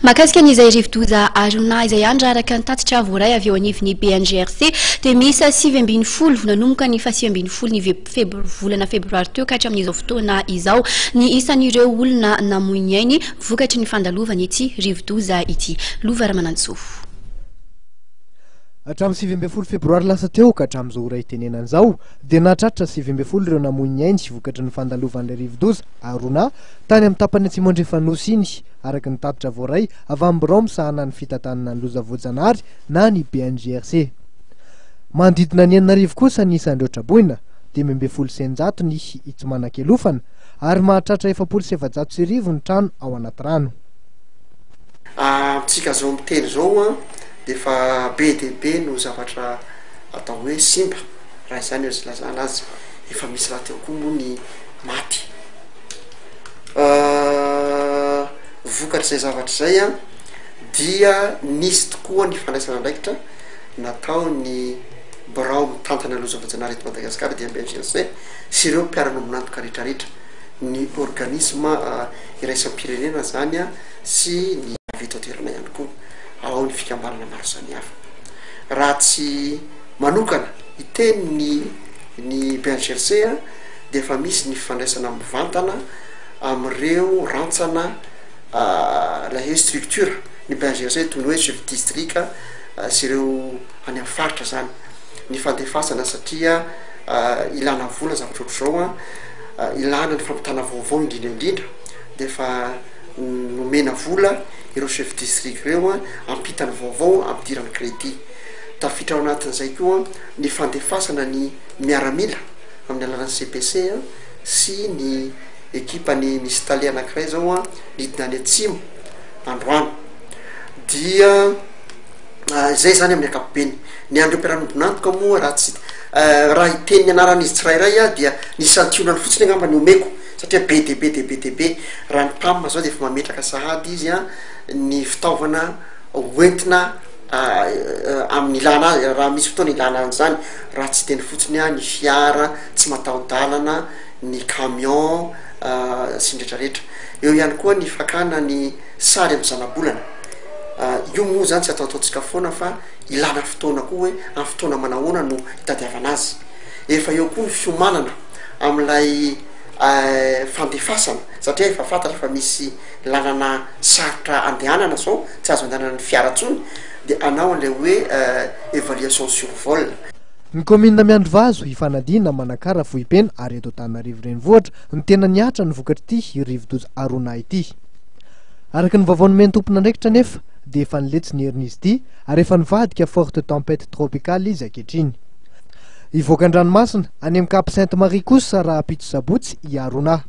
Mahakasika ny izay rivodoza Haruna izay ihany raha araka ny tatitra voaray avy eo anivon'ny BNGRC dia miisa 19 nanomboka ny faha 19 ny volana febroary teo ka hatramin'izao fotoana izao ny isan'ireo olona namoy ny ainy vokatry ny fandalovan'ity rivodoza ity. Lova Ramanantsoa. Hatramin'ny 19 febroary lasa teo ka hatramin'izao ora itenenana izao dia nahatratra 19 ireo namoy ny ainy vokatry ny fandalovan'ilay rivodoza Haruna tany amin'ny tapany atsimo andrefan'ny Nosy iny, araka ny tatitra voaray avy amin'ny birao misahana ny fitantanana ny loza voajanahary na ny BNGRC. Manodidina ny 6000 kosa ny isan'ireo traboina, 615 ny tsy manan-kialofana ary mahatratra 1440 ny trano ao anaty rano. Amintsika zao miteny zao an, de efa be dia be no zavatra atao hoe simba, raha izany azo ilazana azy, efa misy rahateo koa moa ny maty. Vokatr'izay zavatra izay an, dia nisy tokoa ny fandraisana andraikitra nataon'ny birao mitantana loza voajanahary eto Madagasikara dia BNGRC sy ireo mpiara-miombon'antoka rehetrarehetra, ny organisme iraisam-pirenena zany an sy ny avy eto an-toerana ihany koa, ao ny fikambanana maro samihafa. Raha tsy manokana hiteny ny ny BNGRC an, dia efa misy ny fifandraisana mivantana amin'ireo rantsana ilay hoe structure ny BNGRC toy ny hoe chef district sy ireo any amin'ny faritra zany ny fandefasana satria ilana vola zavatra ohatr'izao an, ilana ny fampitana vaovao indrindra indrindra de efa nomena vola ireo chef district ireo an ampita ny vaovao ampidirany crédit, tafiditra ao anatin'izay koa ny fandefasana ny miaramila amin'ny alalan'ny CPC sy ny ekipany misy tale anankiray zao an nidina any atsimo androany dia izay zany amin'ny ankapobeny ny an'ireo mpiara-miombon'antoka moa raha tsy raha hiteny ny anaran'izy tsirairay aho dia ny santionany fotsiny angamba ny omeko satria be dia be dia be dia be raha ny PAM zao dia efa mametraka sahady izy an ny fitaovana hoentina amin'ny ilana azy raha misy fotoana ilana an'izany raha tsy hiteny fotsiny aho ny fiara tsy mataho-dalana ny camion sy ny retraretra eo ihany koa ny fakana ny sary amin'ny zanabolana io moa zany tsy ataotaontsika foana fa ilana fotoana koa hoe amin'ny fotoana manahoana no hitadiavana azy efa eo koa ny fiomanana amin'ilay fandefasana satria efa fantatra fa misy lalana sarotra andehanana zao tsy azo andehanana ny fiara tsony de anao an'ilay hoe évaluation sur vol. Ny kaominina Miandrivazo, Ifanadiana, Manakara, Vohipeno ary eto Antananarivo Renivohitra no tena nihatra ny vokatr'ity rivodoza Haruna ity. Araka ny vaovao nomen'ny tompon'andraikitra anefa dia efa niletsy ny herin'izy ity ary efa nivadika forte tempête tropicale izy ankehitriny. Hivoaka an-dranomasina any amin'ny Cap Sainte Marie kosa rahampitso sabotsy i Haruna.